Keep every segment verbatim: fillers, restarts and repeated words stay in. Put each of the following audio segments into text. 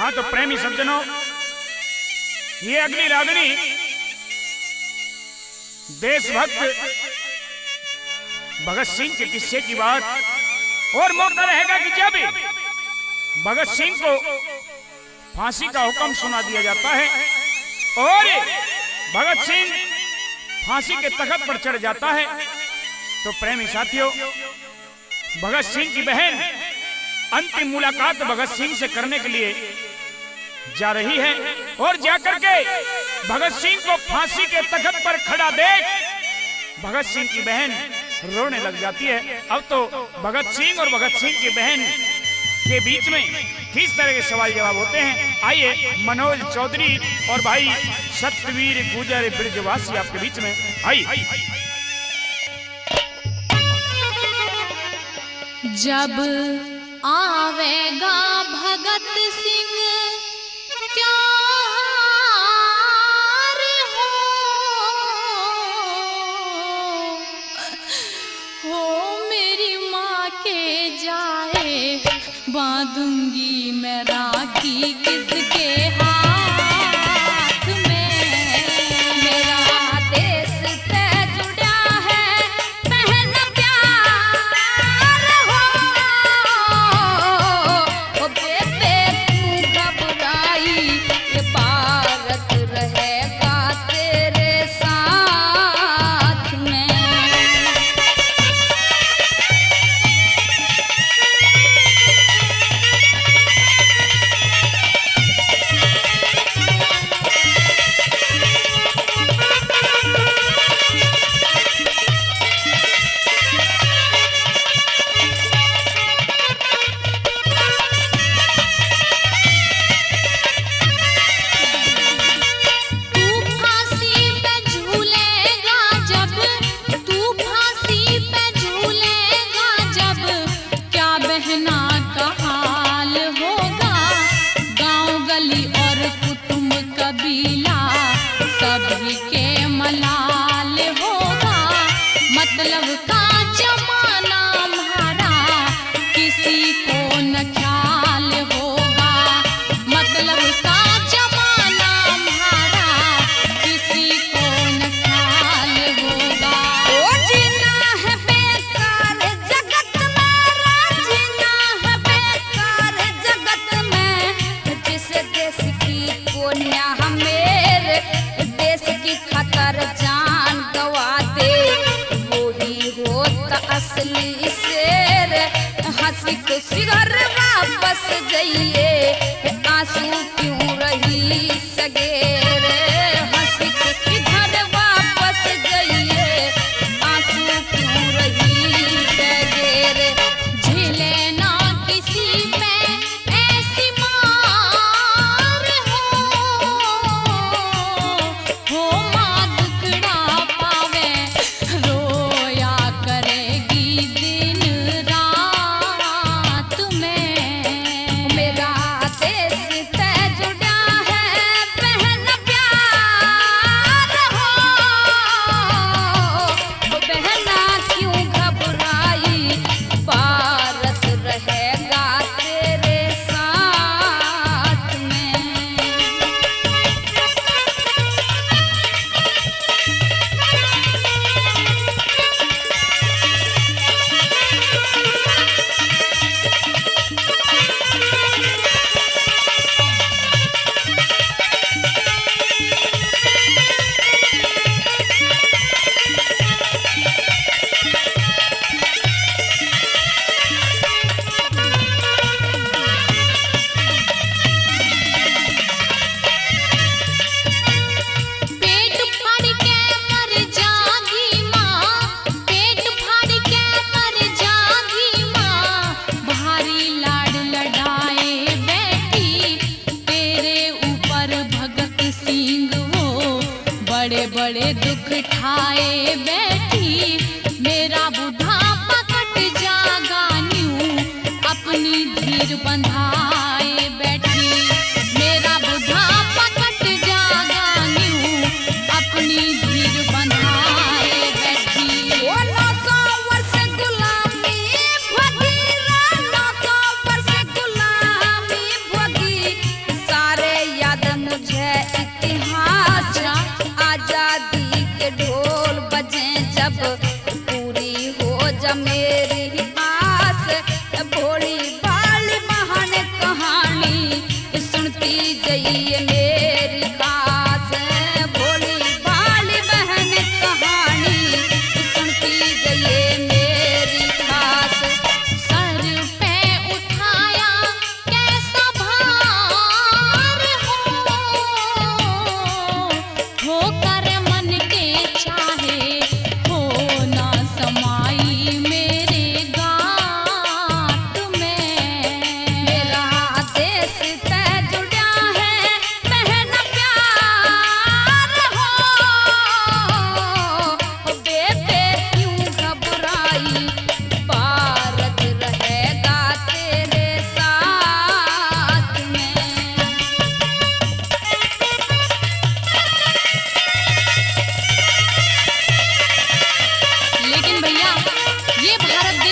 हाँ, तो प्रेमी सज्जनों, ये अगली रागनी देशभक्त भगत सिंह के किस्से की बात, और मौका रहेगा कि जब भगत सिंह को फांसी का हुक्म सुना दिया जाता है और भगत सिंह फांसी के तख्त पर चढ़ जाता है, तो प्रेमी साथियों, भगत सिंह की बहन अंतिम मुलाकात भगत सिंह से करने के लिए जा रही है और जाकर के भगत सिंह को फांसी के तख्त पर खड़ा देख भगत सिंह की बहन रोने लग जाती है। अब तो भगत सिंह और भगत सिंह की बहन के बीच में किस तरह के सवाल जवाब होते हैं, आइए मनोज चौधरी और भाई सतवीर गुजर ब्रजवासी आपके बीच में। आइए। जब आवेगा भगत सिंह त्योहार हो, हो मेरी माँ के जाए, बांधूंगी मैं राखी किसके हाथ में। मेरा देश तै जुड़ा है पहला प्यार हो, ओ बेबे तू घबराई, ये भारत रहेगा तेरे साथ में। तू फांसी पे झूलेगा जब, तू फांसी पे झूलेगा जब, क्या बहना का हाल होगा। गांव गली और कुटुंब कबीला सभी के मलाल होगा। मतलब का जमाना म्हारा किसी को न ख्याल होगा। मतलब का जमाना म्हारा किसी को न ख्याल होगा। ओ जीना है बेकार जगत में, जीना है बेकार जगत में, जिस देश की कोन्या मेरे देश की खातर जान गवा दे, वो ही होता असली शेर। हंसी खुशी घर वापस जाइए, आंसू क्यों रही सगेर। हंसी खुशी घर वापस जाइए, आंसू क्यों रही सगेर। झेले ना किसी पे ऐसी मार हो, हो माँ दुखड़ा पावे, रोया करेगी दिन रात में। मेरा देश तै जुड़ा है पहला प्यार हो, ओ बहना क्यों घबराई, भारत रहेगा तेरे साथ में। पेट फाड़ के मर जागी माँ, पेट फाड़ के मर जागी माँ, भारी लाड़ लड़ाए बैठी। तेरे ऊपर भगत सिंह वो बड़े बड़े दुख ठाए बैठी। मेरा बुढ़ापा कट जागा न्यू अपनी धीर बंधाए बैठी। मेरा बुढ़ापा कट जागा न्यू अपनी धीर बंधाए बैठी। ओ नौ सौ वर्ष गुलामी भोगी रे, नौ सौ वर्ष गुलामी भोगी,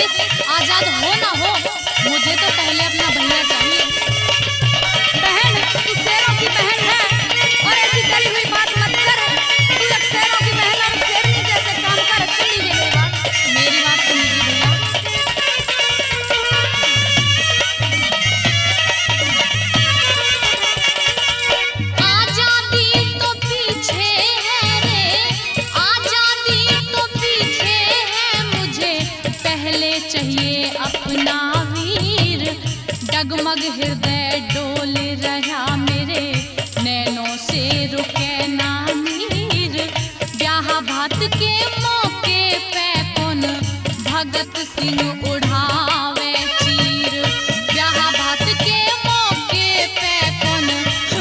आजाद हो ना हो, मुझे तो पहले अपना भैया चाहिए। बहन, तू शेरों की बहन है और ऐसी डरी हुई बात मत कर। तू एक शेरों की बहन और शेरनी जैसे काम कर। सुन लीजिए मेरी बात। मेरी बात सुन लीजिए भैया। आजादी तो पीछे है रे, आजादी तो पीछे है, मुझे पहले चाहिए अपना वीर। डगमग हृदय डोल रहा मेरे, नैनों से रुके ना नीर। ब्याह भात के मौके पे कौन भगत सिंह उड़ावे चीर। ब्याह भात के मौके पे कौन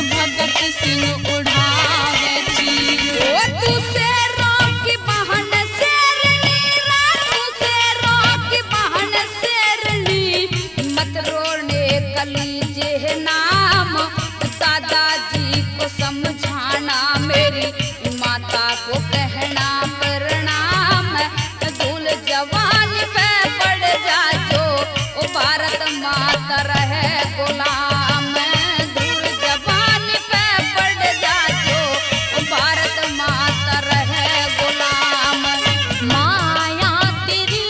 भगत सिंह उड़ावे चीर। ओ तू शेरों की बहन शेरनी, रा तू शेरों की बहन शेरनी, मत रोने कलीजे नाम। दादाजी को समझाना, मेरी माता को कहना प्रणाम। धूल जवानी पे पड़ जा जो, ओ भारत माता रहे गुलाम। धूल जवानी पे पड़ जा जो, ओ भारत माता रहे गुलाम। माया तेरी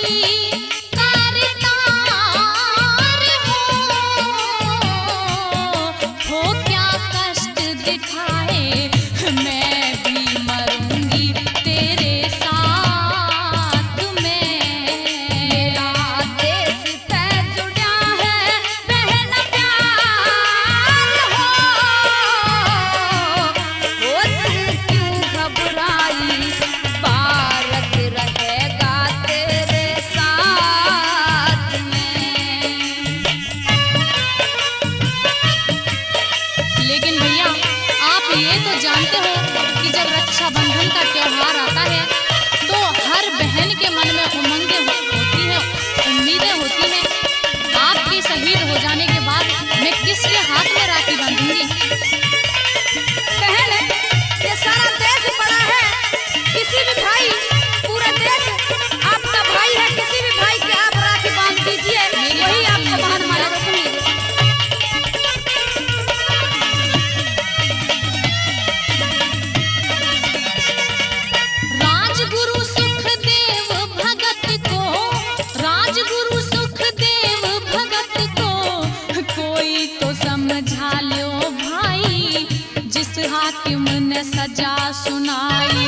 तार तार हो, हो क्या कष्ट दिखाए, मैं भी मरूंगी तेरे साथ में। मेरा देश तै जुड़ा है बहन प्यार हो, ओ तू क्यों घबराई, भारत रहेगा तेरे साथ में। लेकिन भैया, आप ये तो जानते हो कि जब रक्षाबंधन का त्योहार आता है, तो हर बहन के मन में उमंगें हो-, होती हैं, उम्मीदें होती हैं। आपके शहीद हो जाने के बाद मैं किसके हाथ में राखी बांधूंगी? बहन, ये सारा देश बड़ा है, किसी भी भाई, पूरा देश आपका भाई है, किसी भी भाई के आप राखी बांध दीजिए, मेरी वही बात आपका सुनिए। बहन मानेगा। सुनिए। राजगुरु सुखदेव भगत को, राजगुरु सुखदेव भगत को कोई तो समझा लो भाई, जिस हाकिम ने सजा सुनाई,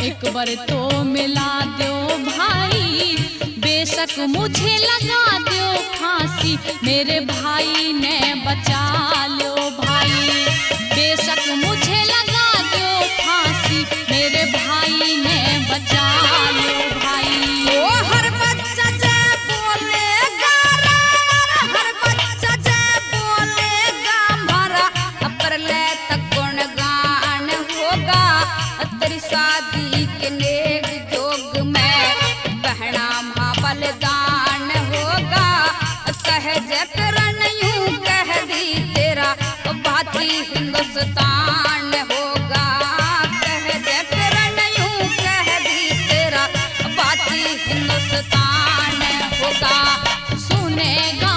एक बार तो मिला दो भाई। बेशक मुझे लगा दो फांसी, मेरे भाई ने बचा लो भाई। बेशक मुझे लगा दो फांसी, मेरे भाई ने बचा लो भाई। ओ हर बच्चा जय बोलेगा रे, हर बच्चा जय बोलेगा, म्हारा परले तक गुणगान होगा। तेरी शादी के नेग जोग में बहना म्हा बलिदान होगा। कह जय करण यूं कह दी तेरा भाती हिंदुस्तान होगा। कह जय करण यूं कह दी तेरा भाती हिंदुस्तान होगा। सुनेगा